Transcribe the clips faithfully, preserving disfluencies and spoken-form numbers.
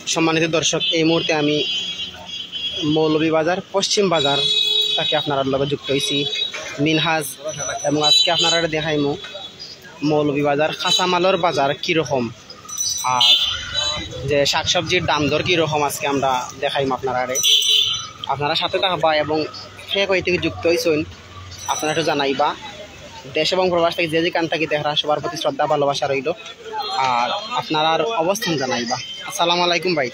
সম্মানিত দর্শক, এই মুহূর্তে আমি মৌলভীবাজার পশ্চিম বাজার থাকি আপনারার লগে যুক্ত অইছি মিনহাজ, এবং আজকে আপনারারে দেখাইমু মৌলভীবাজার কাঁচামালর বাজার কিরকম, আর যে শাকসবজির দাম দর কিরকম আজকে আমরা দেখাইমু আপনারারে। আপনারা সাথে থাকবা এবং কে কই থাকি যুক্ত অইছইন আপনারা একটু জানাইবা। দেশ এবং প্রবাস থাকি যে যেখান থাকি দেখরা সবার প্রতি শ্রদ্ধা ভালোবাসা রইল। আর আপনারার অবস্থান জানাইবা। আসসালামু আলাইকুম ভাই,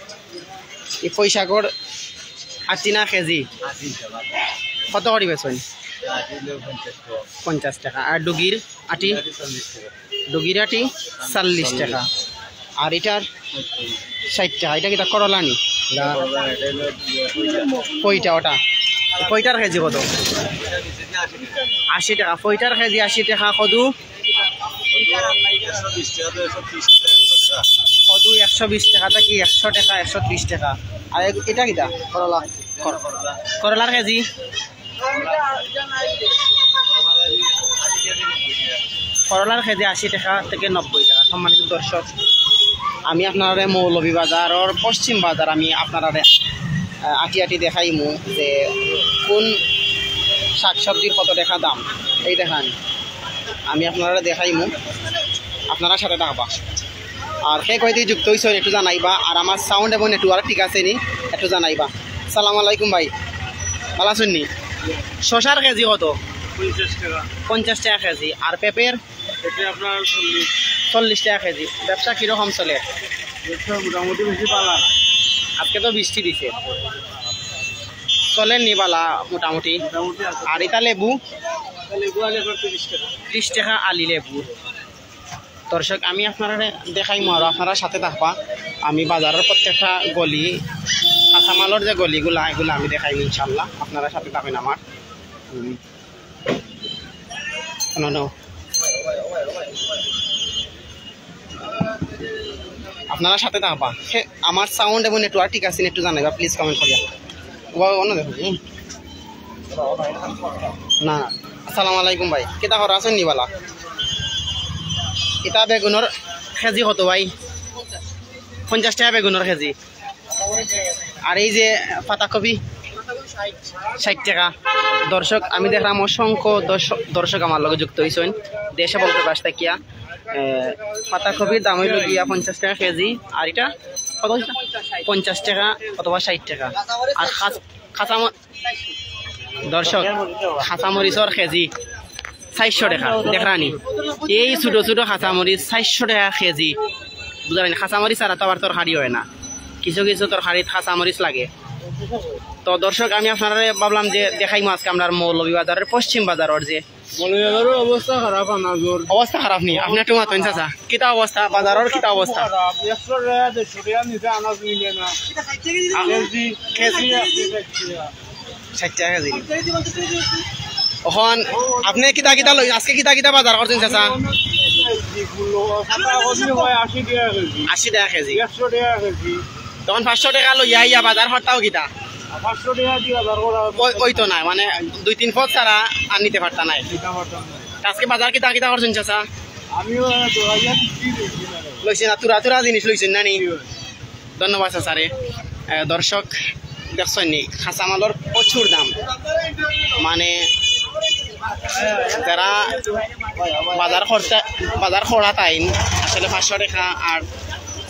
এই পুঁইশাকর আটি না কেজি? কত করি বেচইন? পঞ্চাশ টেকা। আর ডুগির আটি? ডুগির আটি চল্লিশ টেকা। আর ইটার ষাইট টেকা। ইটা কিতা করলা নি? ইটা পইটা ওটা। পইটার কেজি কত? আশি টেকা। পইটার কেজি আশি টেকা। কদু? কদু একশো বিশ টেকা থাকি একশো টেকা, একশো ত্রিশ টেকা। আর এগ-, ইটা কিতা? করলা। কর-, করলার কেজি? করলার কেজি আশি টেকা থাকি নব্বই টেকা। সম্মানিত দর্শক, আমি আপনারারে মৌলভীবাজারর পশ্চিম বাজার আমি আপনারারে, আহ, আটি আটি দেখাইমু যে কোন শাকসবজির কত টেকা দাম। এই দেখেন, আমি আপনারারে দেখাইমু, আপনারা সাথে থাকবা। আর কে কই থাকি যুক্ত অইছইন একটু জানাইবা। আর আমার sound এবং network ঠিক আছে নি একটু জানাইবা। সালাম আলাইকুম ভাই, ভালা আছইন নি? শশার কেজি কত? পঞ্চাশ টেকা। পঞ্চাশ টেকা কেজি। আর পেঁপের? পেঁপে আপনার চল্লিশ। চল্লিশ টেকা কেজি। ব্যবসা কিরকম চলে? ব্যবসা মোটামুটি বেশি ভালা না। আজকে তো বৃষ্টি দিছে, চলের নি ভালা মোটামুটি? মোটামুটি আছে। আর ইটা লেবু? ইটা লেবু আলি আপনার তিরিশ টেকা। তিরিশ টেকা আলি লেবু। দর্শক, আমি আপনারারে দেখাইমু আর আপনারা সাথে থাকবা। আমি বাজারর প্রত্যেকটা গলি, কাঁচামালর যে গলিগুলা, এগুলা আমি দেখাইমু ইনশাআল্লাহ। আপনারা সাথে থাকইন আমার। হুম। No, no। আপনারা সাথে থাকবা। হে, আমার sound এবং network ঠিক আছে নি একটু জানাইবা, please comment করিয়া। ও, অন্য দেখো, হুম। না, না। আসসালামু আলাইকুম ভাই, কিতা খবর, আছইন নি ভালা? ইটা বেগুনর কেজি কত ভাই? পঞ্চাশ টেকা বেগুনর কেজি। আর এই যে পাতাকপি ষাইট টেকা। দর্শক, আমি দেখরাম অসংখ্য দর্শ-, দর্শক আমার লগে যুক্ত অইছইন দেশ এবং প্রবাস থাকিয়া। এ, পাতাকপির দাম অইলো গিয়া পঞ্চাশ টেকা কেজি। আর ইটা কত অইছে? পঞ্চাশ টেকা অথবা ষাইট টেকা। আর কাঁচ-, কাঁচাম-, দর্শক, কাঁচামরিচর কেজি চাইরশো টেকা, দেখরা নি? এই ছোট ছোট কাঁচামরিচ চাইরশো টেকা কেজি। বুঝরা নি? কাঁচামরিচ ছাড়া তো আবার তরকারি অয় না, কিছু কিছু তরকারিত কাঁচামরিচ লাগে। তো দর্শক, আমি আপনারারে ভাবলাম যে দেখাইমু আজকে আমরার মৌলভীবাজারর পশ্চিম বাজারর যে মৌলভীবাজারর অবস্থা খারাপ, আনাজর। অবস্থা খারাপ নি? আপনে একটু মাতইন চাচা, কিতা অবস্থা বাজারর, কিতা অবস্থা? খারাপ, একশো টেকা, দেড়শো টেকা নিচে আনাজ মিলে না। আ-, কেজি, কেজি একশো ষাইট টেকা। ষাইট টেকা কেজি। অখন আপনে কিতা কিতা লই, আজকে কিতা কিতা বাজার করছইন চাচা? পাতাকপি অয় আশি টেকা কেজি। আশি টেকা কেজি। একশো টেকা কেজি। তখন পাঁচশো টেকা লইয়া আইয়া বাজার করতাও কিতা? পাঁচশো টেকা দিয়া বাজার করা অয়। ওই, ওই তো না, মানে দুই তিন পদ ছাড়া আর নিতে পারতা নায়। নিতে পারতাম না। আজকে বাজার কিতা কিতা করছইন চাচা? আমিও দৌড়াইয়া বিক্রি করছি না। লইছইন না, তুরা তুরা জিনিস লইছইন না নি? জি ভাই। ধন্যবাদ চাচারে। এ, দর্শক, দেখছইন নি, কাঁচামালর প্রচুর দাম। মানে, যারা বাজার করতে, বাজার করা তাইন, আসলে পাঁচশো টেকা আর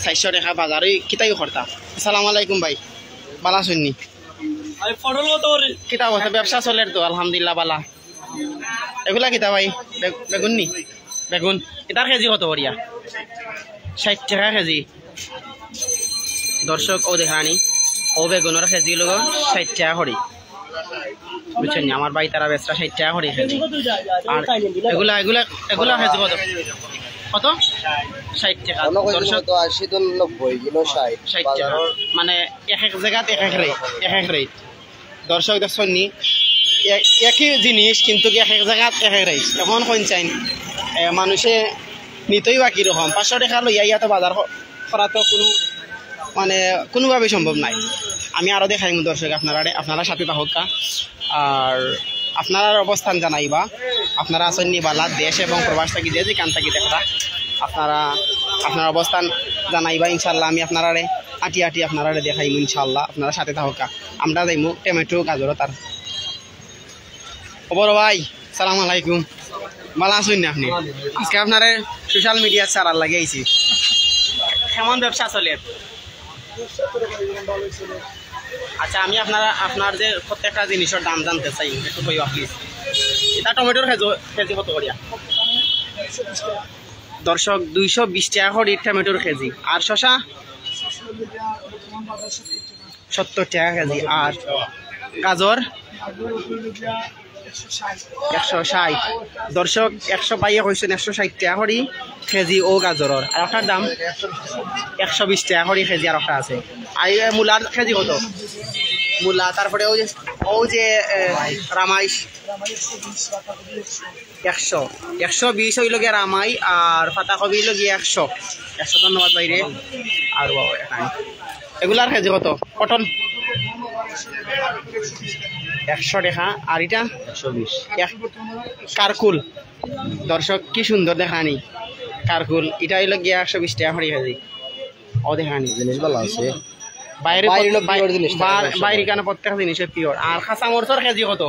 চাইরশো টেকা বাজারই কিতাই করতা। আসসালামু আলাইকুম ভাই, ভালা আছইন নি? আমি পটল কত করি? কিতা অবস্থা? ব্যবসা চলের তো, আলহামদুলিল্লাহ, ভালা। এগুলা কিতা ভাই? বে-, বেগুন নি? বেগুন। ইটার কেজি কত করিয়া? ষাইট টেকা কেজি। দর্শক, অউ দেখরা নি, অউ বেগুনর কেজি অইলো ষাইট টেকা করি। বুঝছইন নি? আমার ভাই তারা বেচরা ষাইট টেকা করি কেজি। আর এগুলা, এগুলা, এগুলা কেজি কত? কত? ষাইট টেকা। অন্য কই দর্শক, তো আশি তো নব্বই, কিলো ষাইট। ষাইট টেকা। বাজারর মানে এক এক জাগাত এক এক rate, এক এক rate। দর্শক দেখছইন নি, এ-, একই জিনিস কিন্তু কি এক এক জাগাত এক এক rate। অখন কইন চাইন, এ, মানুষে নিতই বা কিরকম? পাঁচশো টেকা লইয়া ইয়া তো বাজার ক-, করা তো কুনু, মানে, কুনুভাবেই সম্ভব নায়। আমি আরো দেখাইমু দর্শক আপনারারে, আপনারা সাথে থাকউক্কা। আর আপনারার অবস্থান জানাইবা, আপনারা আছইন নি ভালা, দেশ এবং প্রবাস থাকি যে যেখান থাকি দেখরা, আপনারা আপনার অবস্থান জানাইবা ইনশাআল্লাহ। আমি আপনারারে আটি আটি আপনারারে দেখাইমু ইনশাআল্লাহ। আপনারা সাথে থাকুক্কা। আমরা যাইমু টমেটো, গাজর তার। ও বড় ভাই, সালাম আলাইকুম। ভালা আছইন নি আপনে? আজকে আপনারে social media ছাড়ার লাগি আইছি। কেমন ব্যবসা চলের? আচ্ছা, আমি আপনার, আপনার যে প্রত্যেকটা জিনিসর দাম জানতে চাই, একটু কইবা please। ইটা টমেটোর কেজি, কেজি কত করিয়া? দর্শক, দুইশো বিশ টেকা করি টমেটোর কেজি। আর শশা? সত্তর টেকা কেজি। আর গাজর? একশো ষাইট। দর্শক, একশো, ভাইয়ে কইছইন একশো ষাইট টেকা করি কেজি অউ গাজরর। আর একটার দাম একশো বিশ টেকা করি কেজি, আর একটা আছে। আর এই মূলার কেজি কত? মূলা, তারপরে অউ যে, অউ যে, এ, রামাইশ। একশো, একশো বিশ অইলো গিয়া রামাই, আর পাতাকপি অইলো গিয়া একশো। একশো, ধন্যবাদ ভাইরে। আর বাবা, এখানে এগুলার কেজি কত? পটল? একশো টেকা। আর ইটা? একশো বিশ। এক-, কারকুল। দর্শক, কি সুন্দর দেখানি কারকুল। ইটা অইলো গিয়া একশো বিশ টেকা করি কেজি। অউ দেখানি। জিনিস ভালা আছে। বাইরে বাইরে কত-, অইলো বাই-, pure জিনিস, বাই-, একদম বাইরে pure। কেন প্রত্যেক জিনিসে pure। আর কাঁচা মরিচর কেজি কত?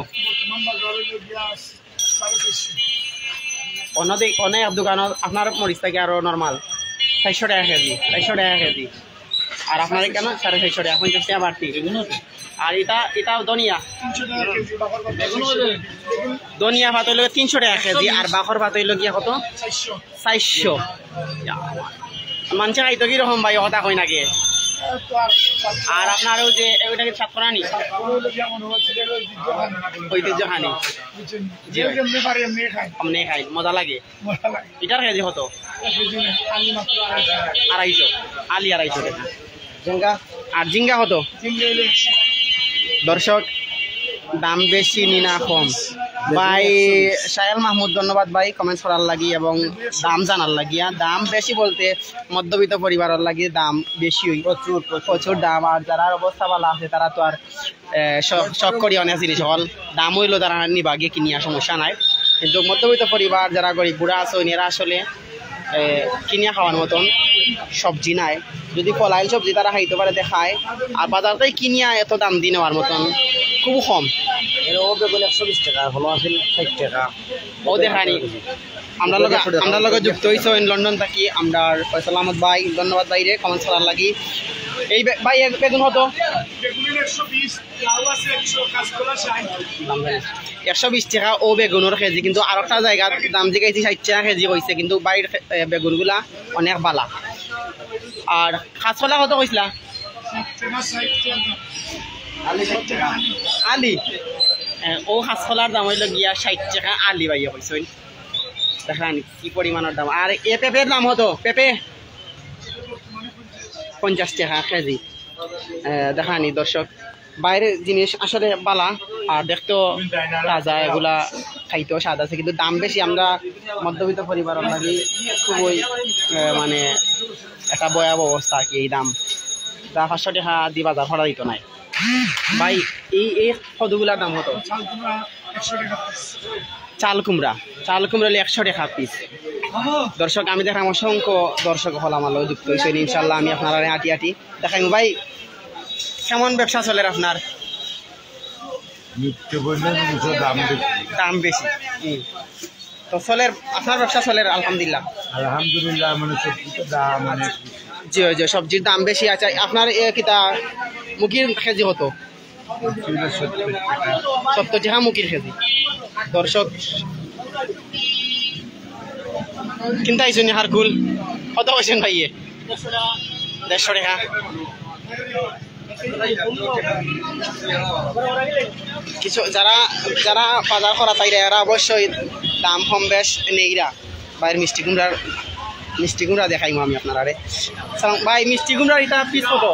অন্য দে-, অন্য এক দোকানো আপনার মরিচ থাকি আরো normal চাইরশো টেকা কেজি, চাইরশো টেকা কেজি। আর আপনার এখানে সাড়ে চাইরশো টেকা, পঞ্চাশ টেকা বাড়তি। আর ইটা, ইটাও ধনিয়া। ধনিয়া পাতা অইলো তিনশো টেকা কেজি, আর বাখর পাতা অইলো গিয়া কত? চাইরশো। মানষে খাইতো কিরকম ভাই, কথা কই নাকি? আর আপনার অউ যে, ওইটা কি সাতকরা নি? ঐতিহ্য খানি। জি ভাই। এমনি খাই, মজা লাগে। ইটার কেজি কত? আড়াইশো। আলি আড়াইশো টেকা। ঝিঙ্গা? আর ঝিঙ্গা কত? দর্শক, দাম বেশি নি না কম? ভাই শাহেল মাহমুদ, ধন্যবাদ ভাই comments করার লাগি এবং দাম জানার লাগিয়া। দাম বেশি বলতে মধ্যবিত্ত পরিবারর লাগি দাম বেশি অই। প্রচুর, প্রচুর। প্রচুর দাম। আর যারার অবস্থা ভালা আছে, তারা তো আর, এ, শ-, শখ করি অনেক জিনিস অকল। দাম অইলো তারা নিবা গিয়া কিনিয়া, সমস্যা নাই। কিন্তু মধ্যবিত্ত পরিবার যারা গরিব গুড়া আছে, এরা আসলে, এ, কিনিয়া খাওয়ার মতন সবজি নাই। যদি ফলাইল সবজি তারা খাইতো পারে, তে খায়। আর বাজার থাকি কিনিয়া এত দাম দি নেওয়ার মতন খুব কম। এর অউ বেগুন একশো বিশ টেকা, হলো আছে ষাইট টেকা। অউ দেখানি। আমরার লগে, আমরার লগে যুক্ত অইছইন লন্ডন থাকি আমরার ফয়সাল আহমদ ভাই, ধন্যবাদ ভাইরে comments করার লাগি। এই বে-, ভাই, এক বেগুন কত? একশো বিশ টেকা অউ বেগুনর কেজি, কিন্তু আরোকটা জাগাত দাম জিকাইছি ষাইট টেকা কেজি কইছে, কিন্তু ভাইর খে-, এ, বেগুনগুলা অনেক ভালা। আর কাঁচকলা কত কইছলা? আলি, এ, অউ কাঁচকলার দাম অইলো গিয়া ষাইট টেকা আলি, ভাইয়ে কইছইন। দেখইন কি পরিমাণর দাম। আর এ পেঁপের দাম কত? পেঁপে পঞ্চাশ টেকা কেজি। এ, দেখইন দর্শক, বাইরের জিনিস আসলে ভালা, আর দেখতেও তাজা, এগুলা খাইতেও স্বাদ আছে, কিন্তু দাম বেশি। আমরা মধ্যবিত্ত পরিবারর লাগি খুবই, এ, মানে, একটা ভয়াবহ অবস্থা আর কি। এই দাম যা পাঁচশো টেকা দি বাজার করা দিত নাই। ভাই, এই, এই কদুগুলার দাম কত? চাল কুমড়া, চাল কুমড়া অইলো একশো টেকা পিস। দর্শক, আমি দেখলাম অসংখ্য দর্শক অকল আমার লগে যুক্ত অইছইন। ইনশাআল্লাহ আমি আপনারারে আটি আটি দেখাইমু। ভাই, কেমন ব্যবসা চলের আপনার? নিত্য পণ্য জিনিসের দাম বেশি। দাম বেশি। হুম। তো চলের, আপনার ব্যবসা চলের আলহামদুলিল্লাহ? আলহামদুলিল্লাহ, মানে সবজির তো দাম অনেক বেশি। জি, ওই যে সবজির দাম বেশি। আচ্ছা, আপনার এ কিতা মুগির কেজি কত? মুগির সত্তর টেকা। সত্তর টেকা মুগির কেজি। দর্শক, কিনতে আইছইন নি কারকুল? কত কইছইন ভাইয়ে? দেড়শো টেকা। কিছু যারা, যারা বাজার করা তাইরা এরা অবশ্যই দাম কম বেশ নেইরা। ভাইর মিষ্টি কুমড়ার, মিষ্টি কুমড়া দেখাইমু আমি আপনারারে। সালাম, ভাই, মিষ্টি কুমড়ার ইটা পিস কত?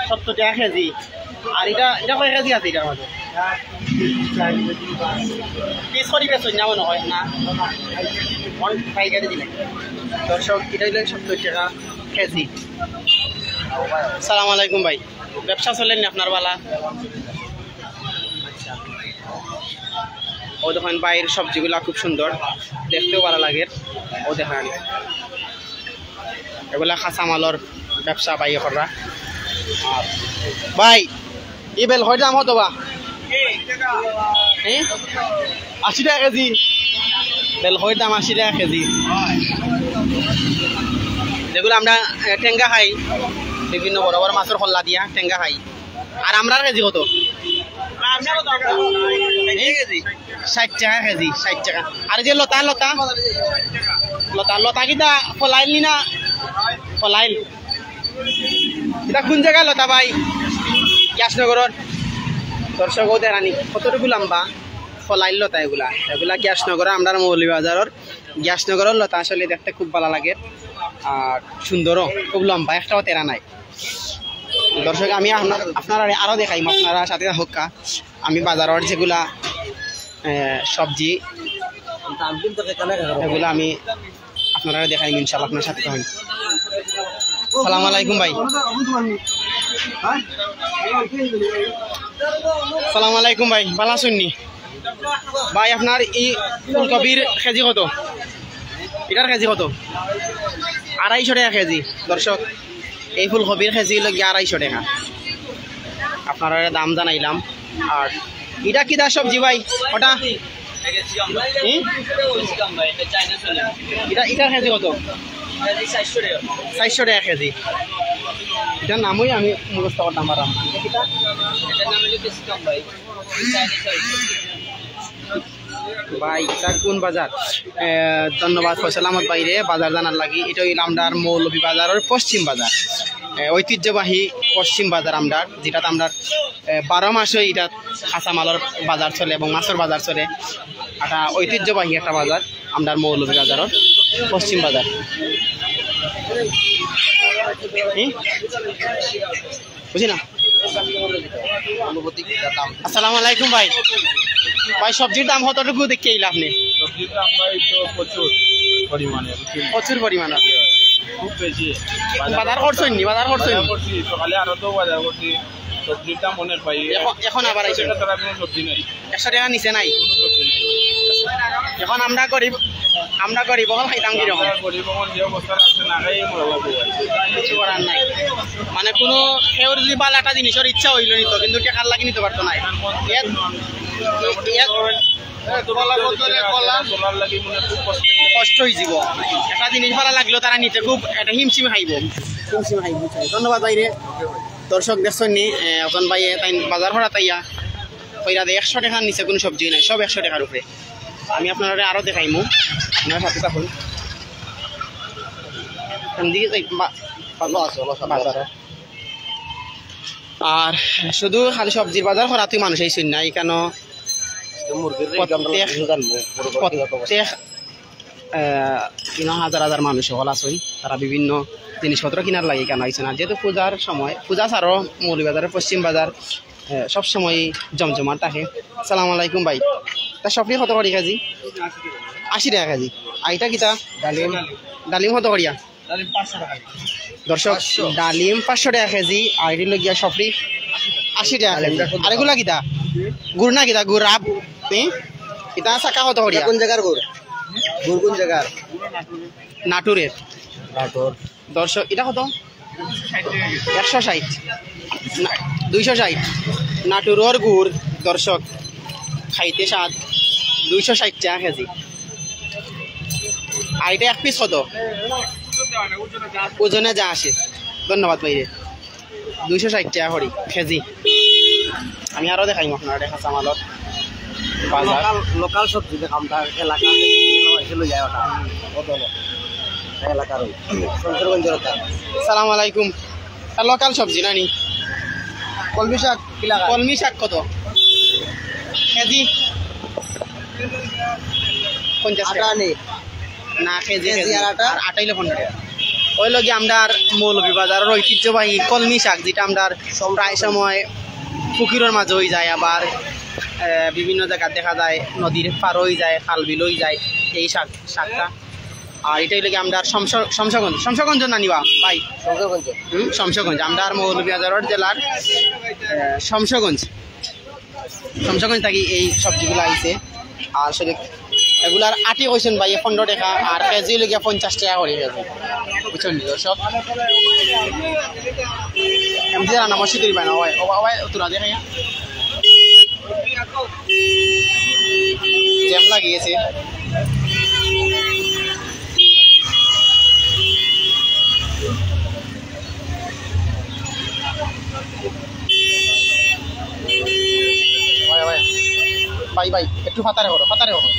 সত্তর টেকা কেজি। আর ইটা, ইটা কয় কেজি আছে ইটার মাঝে? পিস করি বেচইন না মনে হয় না? অন পাইকারি দিলে। দর্শক, ইটা অইলো সত্তর টেকা কেজি। সালাম আলাইকুম ভাই, ব্যবসা চলের নি আপনার ভালা? আচ্ছা। ও দেখইন ভাইর সবজিগুলা খুব সুন্দর, দেখতেও ভালা লাগের। ও দেখইন, এগুলা কাঁচামালর ব্যবসা ভাইয়ে কররা। আর ভাই, ই বেলকইর দাম কত বা? হ্যাঁ, আশি টেকা কেজি। বেলকইর দাম আশি টেকা কেজি। যেগুলা আমরা, এ, টেঙ্গা খাই, বিভিন্ন বড় বড় মাছর কল্লা দিয়া টেঙ্গা খাই। আর আমরার কেজি কত? ষাইট টেকা কেজি, ষাইট টেকা। আর এই যে লতা, লতা, লতা, লতা কিতা ফলাইল নি না? ফলাইল। ইটা কুন জাগা লতা ভাই? গ্যাসনগরর। দর্শক, ও দেখরানি কতটুকু লম্বা ফলাইল লতা এগুলা। এগুলা গ্যাসনগর, আমরার মৌলভীবাজারর গ্যাসনগরর লতা। আসলে দেখতে খুব ভালা লাগে আর সুন্দরও, খুব লম্বা, একটাও তেরা নাই। দর্শক, আমি আপনা-, আপনারারে আরো দেখাইমু, আপনারা সাথে থাকউক্কা। আমি বাজারর যেগুলা, এ, সবজি, এগুলা আমি আপনারারে দেখাইমু ইনশাআল্লাহ, আপনারা সাথে থাকউক্কা। সালাম আলাইকুম ভাই। সালাম আলাইকুম ভাই, ভালা আছইন নি? ভাই, আপনার ই ফুলকপির কেজি কত? ইটার কেজি কত? আড়াইশো টেকা কেজি। দর্শক, এই ফুলকপির কেজি অইলো গিয়া আড়াইশো টেকা। আপনারারে দাম জানাইলাম। আর ইটা কিতা সবজি ভাই? ওটা হুম? ইটা, ইটার কেজি কত? চাইরশো টেকা কেজি। ইটার নামই আমি মুখস্থ করতাম পারলাম না। ইটা কিতা? ভাই, ইটা কুন বাজার? এ, ধন্যবাদ ফয়সাল আহমদ ভাইরে বাজার জানার লাগি। ইটা অইলো আমরার মৌলভীবাজারর পশ্চিম বাজার, এ, ঐতিহ্যবাহী পশ্চিম বাজার আমরার, যেটাত আমরার, এ, বারো মাসই ইটাত কাঁচামালর বাজার চলে এবং মাছর বাজার চলে। এটা ঐতিহ্যবাহী একটা বাজার, আমরার মৌলভীবাজারর পশ্চিম বাজার। হুম? বুঝি না। আসসালামু আলাইকুম ভাই। ভাই, সবজির দাম কতটুকু দেখিয়া আইলা আপনে? সবজির দাম ভাই তো প্রচুর পরিমাণে, বুঝছেন? প্রচুর পরিমাণে। খুব বেশি। বাজার করছইন নি? বাজার করছইন? বাজার করছি, সকালে আরো তো বাজার করছি। সবজির দাম অনেক ভাই। এখন, এখন আবার আইছে। একশো টেকা ছাড়া কোনো সবজি নাই। একশো টেকা নিচে নাই। কোনো সবজি নাই। এখন আমরা গরিব, আমরা গরিব, অখন খাইতাম কিরকম? আমরা গরিব, অখন যে অবস্থা আছে, না খাইয়া মরা লাগবো ভাই। কিছু করার নাই। মানে, কোনো কেউ যদি ভালা একটা জিনিসর ইচ্ছা অইলো নিতো, কিন্তু টেকার লাগি নিতো পারতো নায়। এর, এর, কলা বদলে কলা। কলার লাগি মনে খুব কষ্ট। কষ্ট অইযিবো। একটা জিনিস ভালা লাগলেও তারা নিতে খুব একটা হিমশিম খাইবো। হিমশিম খাইবো, চাই। ধন্যবাদ ভাইরে। দর্শক দেখছইন নি, এ, অখন ভাইয়ে তাইন বাজার করাত আইয়া কইরা দে একশো টেকার নিচে কোনো সবজি নাই, সব একশো টেকার উপরে। আমি আপনারারে আরো দেখাইমু, আপনারা সাথে থাকুন। কোন দিকে যাই? বা-, ভালো আছে, ভালো আছে। বাজার। আর শুধু খালি সবজির বাজার করাতই মানুষ আইছইন না, ইখানো মুরগির rate আমরা প্রত্যেক, কিছু জানবো, মুরগির কত অবস্থা। প্রত্যেক, আহ, ইনো হাজার হাজার মানুষ হকল আছইন, তারা বিভিন্ন জিনিসপত্র কিনার লাগি ইখানো আইছইন। আর যেহেতু পূজার সময়, পূজা ছাড়াও মৌলভীবাজারের পশ্চিম বাজার, আহ, সবসময় জমজমাট থাকে। আসসালামু আলাইকুম ভাই, তা সফরি কত করি কেজি? আশি টেকা কেজি। আর ইটা কিতা? ডালিম। ডালিম কত করিয়া? দর্শক, পাঁচশো। ডালিম পাঁচশো টেকা কেজি, আর ইটা অইলো গিয়া সফরি আশি টেকা কেজি। ডালিমটা কত? আর এগুলা কিতা? গুড় না কিতা? গুড় আপ, হুম? ইটা চাকা কত করিয়া? কোন জাগার গুড়? গুড় কোন জাগার? নাটোরের। নাটোর। দর্শক, ইটা কত? একশো ষাইট। না, দুইশো ষাইট। নাটোরর গুড়, দর্শক, খাইতে স্বাদ। দুইশো ষাইট টেকা কেজি। আর ইটা এক পিস কত? ওজনে যা আসে। ধন্যবাদ ভাইরে। দুইশো ষাইট টেকা করি কেজি। আমি আরো দেখাইমু আপনারারে কাঁচামালর বাজার। লোকাল, লোকাল সবজি দেখাম, তার এলাকার এসে লই যায় ওটা। কত হলো? এলাকার ওই। শমশেরগঞ্জের ওটা। সালাম আলাইকুম। তা লোকাল সবজি না নি? কলমি শাক কি লাগা? কলমি শাক কত? কেজি? পঞ্চাশ টেকা। আটা নি? না, কেজি, কেজি কেজি। আর আটা? আর আটা অইলো পনেরো টেকা। অইলো গিয়া আমরার মৌলভীবাজারর ঐতিহ্যবাহী কলমি শাক, যেটা আমরার প্রায় সময় পুকুরর মাঝে অই যায়, আবার, আহ, বিভিন্ন জাগাত দেখা যায় নদীর পার অই যায়, খাল বিল অই যায় এই শাক, শাকটা। আর ইটা অইলো গিয়া আমরার শমশ-, শমশেরগঞ্জ, শমশেরগঞ্জ না নি বা ভাই? শমশেরগঞ্জ। হুম, শমশেরগঞ্জ। আমরার মৌলভীবাজারর জেলার, আহ, শমশেরগঞ্জ। শমশেরগঞ্জ থাকি এই সবজিগুলা আইছে। আর সেদিক এগুলার আটি কইছইন ভাইয়ে পনেরো টেকা, আর কেজি অইলো গিয়া পঞ্চাশ টেকা করি কেজি। বুঝছইন নি দর্শক? এমজি রানা মসজিদ করি বানা, ওই, ও, ওই, তোরা দেখে। জ্যাম লাগিয়েছে। ভাই, ভাই। ভাই, ভাই, একটু ফাতারে করো, ফাতারে করো।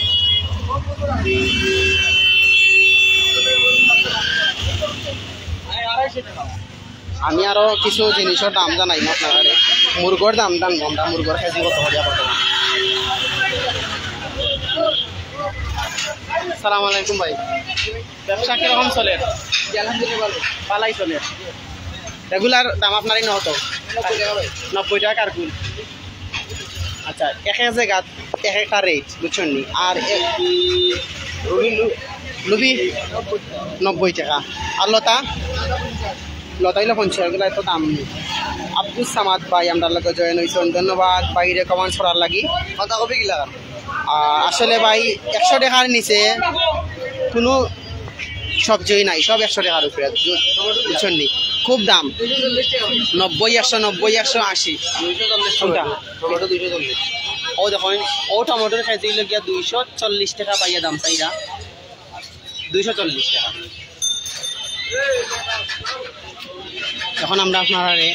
আমি আরো কিছু জিনিসর দাম জানাইমু আপনারারে। মুরগর দাম জানবো আমরা, মুরগর কেজি কত করিয়া বর্তমান। সালাম আলাইকুম ভাই, ব্যবসা কিরকম চলের? ভালাই চলের। এগুলার দাম আপনার এই নত? নব্বই টাকা কার্কুন। আচ্ছা, এক এক জাগাত এক একটা রেট, বুঝছইন নি? আর এ-, লুবি নব্বই টাকা। আর লতা? লতা অইলো পঞ্চাশ, এগুলা এত দাম নি। আব্দুস সামাদ ভাই আমরার লগে জয়েন অইছইন, ধন্যবাদ ভাইরে কমেন্টস করার লাগি। কথা কবি কি লাগান? আহ, আসলে ভাই, একশো টেকার নিচে কোনো সবজি নাই, সব একশো টেকার উপরে, বুঝছইন নি? খুব দাম। নব্বই, একশো, নব্বই, একশো আশি। কোনটা? ও দেখইন, ও টমেটোর কেজি অইলো গিয়া দুইশো চল্লিশ টেকা পাইয়া দাম চাইরা। দুইশো চল্লিশ টেকা। এখন আমরা আপনারারে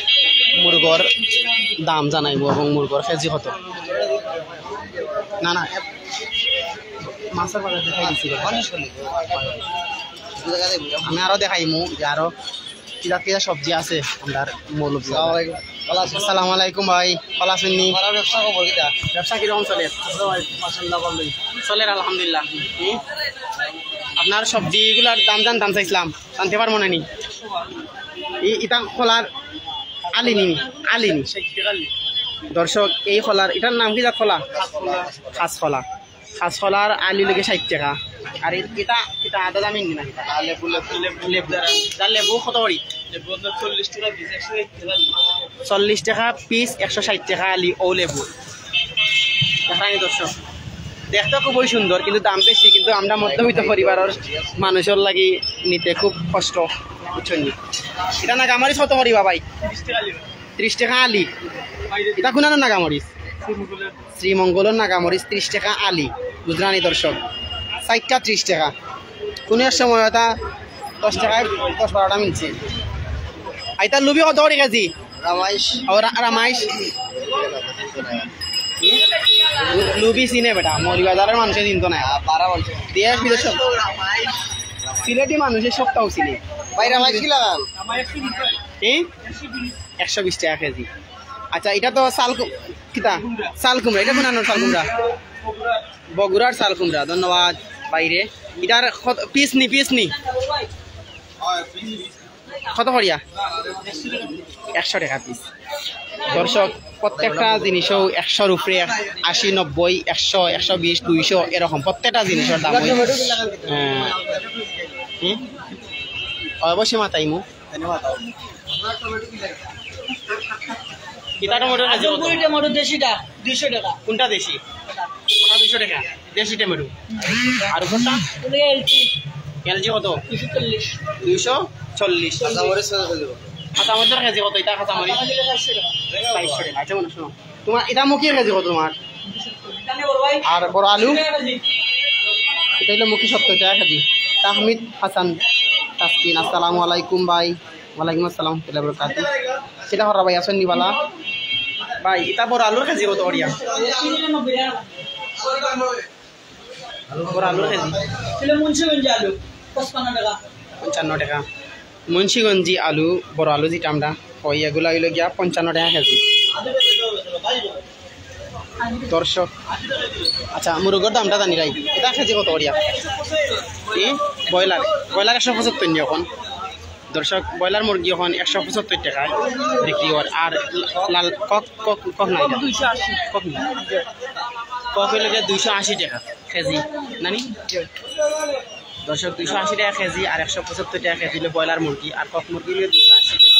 মুরগর দাম জানাইমু এবং মুরগর কেজি কত। না, না, এ-, মাছের বাজার দেখাই দিছি। আমি আরো দেখাইমু যে আরো কিতা কিতা সবজি আছে আমরার মৌলভীবাজার। আসসালামু আলাইকুম। আসসালামু আলাইকুম ভাই, ভালা আছইন নি? আমার ব্যবসা খবর কিতা? ব্যবসা কিরকম চলের? ভাই, মাশাআল্লাহ, ভালোই। চলের আলহামদুলিল্লাহ। হুম? আপনার সবজিগুলার দাম জানতাম চাইছিলাম, জানতে পারমু না নি? ই-, ইটা কলার আলি নি, আলি নি। দর্শক, এই কলার, ইটার নাম কি জাত কলা? খাস কলা। খাস কলার আলি লাগে ষাইট টেকা। আর এ-, ইটা, ইটা আদা দামি নি না ইটা? লেবু, লেবু, লেবু। লেবু, ইটা লেবু কত করি? লেবু আপনার চল্লিশ টেকা পিস, একশো ষাইট টেকা। চল্লিশ টেকা পিস, একশো ষাইট টেকা আলি, ও লেবু। দেখইন দর্শক, দেখতে খুবই সুন্দর, কিন্তু দাম বেশি, কিন্তু আমরা মধ্যবিত্ত পরিবারর মানুষর লাগি নিতে খুব কষ্ট, বুঝছইন নি? ইটা নাগামরিচ কত করি বা ভাই? ত্রিশ টেকা আলি। ইটা কুনানর নাগামরিচ? শ্রীমঙ্গলর নাগামরিচ ত্রিশ টেকা আলি, বুঝরা নি দর্শক? চাইরটা ত্রিশ টেকা। কুনু এক সময় ইটা দশ টেকায় দশ বারোটা মিলছে। আর ইটা লুবি কত করি কেজি? রামাইশ। ও, রা-, রামাইশ। লু-, লুবি চিনে বেটা, মৌলভীবাজারর মানষে চিনতো নায়। আহ, পাড়া মানষে। দেশ বিদেশ সব। সিলেটি মানষে সবতাউ চিনে। ভাই, রামাইশ কি লাগান? এই? একশো বিশ টেকা কেজি। আচ্ছা, ইটা তো চাল কু-, কিতা? চাল কুমড়া। ইটা কুনানর চাল কুমড়া? বগুড়ার চাল কুমড়া। ধন্যবাদ ভাইরে। ইটার কত, পিস নি, পিস নি? কত করিয়া? একশো টেকা পিস। দর্শক, প্রত্যেকটা জিনিসও একশোর উপরে, আশি, নব্বই, একশো, একশো বিশ, দুইশো, এরকম প্রত্যেকটা জিনিসর দাম অই। হ্যাঁ। হুম? অবশ্যই মাতাইমু। ইটা টমেটো কেজি কত? টমেটো দেশিটা দুইশো টেকা। কুনটা দেশি? ওটা দুইশো টেকা। দেশি টমেটো। আর কোনটা? এলজি। এলজি কত? দুইশো চল্লিশ। দুইশো চল্লিশ। কাঁচামরিচ কত কেজি? কাঁচামরিচর কেজি কত? ইটা কাঁচামরিচ? চারশো টেকা। চারশো টেকা। আচ্ছা, মনে শোনো। তুমার ইটা মুখির কেজি কত তুমার? আর বড় আলু? ইটা অইলো মুখি সত্তর টেকা কেজি। তাহমিদ হাসান তাসকিন, আসসালামু আলাইকুম ভাই। ওয়ালাইকুম আসসালাম ওয়া রাহমাতুল্লাহি ওয়া বারাকাতুহু। কিতা খবর ভাই, আছইন নি ভালা? ভাই, ইটা বড় আলুর কেজি কত করিয়া? বড় আলুর কেজি? কিলো মুন্সিগঞ্জ আলু, পঁচপান্ন টেকা। পঞ্চান্ন টেকা। মুন্সিগঞ্জি আলু, বড় আলু যেটা আমরা কই, এগুলা অইলো গিয়া পঞ্চান্ন টেকা কেজি। দর্শক, আচ্ছা, মুরগর দামটা জানি রাই, ইটা কেজি কত করিয়া? ই ব্রয়লার, ব্রয়লার একশো পঁচাত্তর নি অখন। দর্শক, ব্রয়লার মুরগি অখন একশো পঁচাত্তর টেকায় বিক্রি অর। আর লাল কক, কক, কক নাই। দুইশো আশি। কক নাই। কক অইলো গিয়া দুইশো আশি টেকা কেজি, নানি? দর্শক, দুইশো আশি টেকা কেজি আর একশো পঁচাত্তর টেকা কেজি অইলো ব্রয়লার মুরগি, আর কক মুরগি অইলো দুইশো আশি টেকা।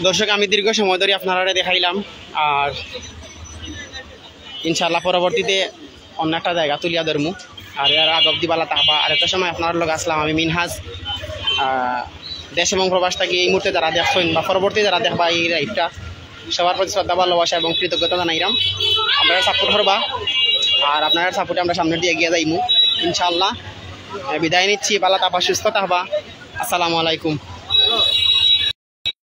দর্শক, আমি দীর্ঘ সময় ধরে আপনারারে দেখাইলাম, আর ইনশাআল্লাহ পরবর্তীতে অন্য একটা জায়গা তুলিয়া ধরমু। আর এর আগ অব্দি বালা থাকবা, আর একটা সময় আপনার লগে আসলাম আমি মিনহাজ। আহ, দেশ এবং প্রবাস থাকি এই মুহূর্তে যারা দেখছেন বা পরবর্তী যারা দেখবা এই লাইভটা, সবার প্রতি শ্রদ্ধা, ভালোবাসা এবং কৃতজ্ঞতা জানাইলাম। আপনারা সাপোর্ট করবা, আর আপনার সাপোর্টে আমরা সামনের দিকে এগিয়ে যাইমু ইনশাআল্লাহ। আহ, বিদায় নিচ্ছি, বালা থাকবা, সুস্থ থাকবা। আসসালামু আলাইকুম।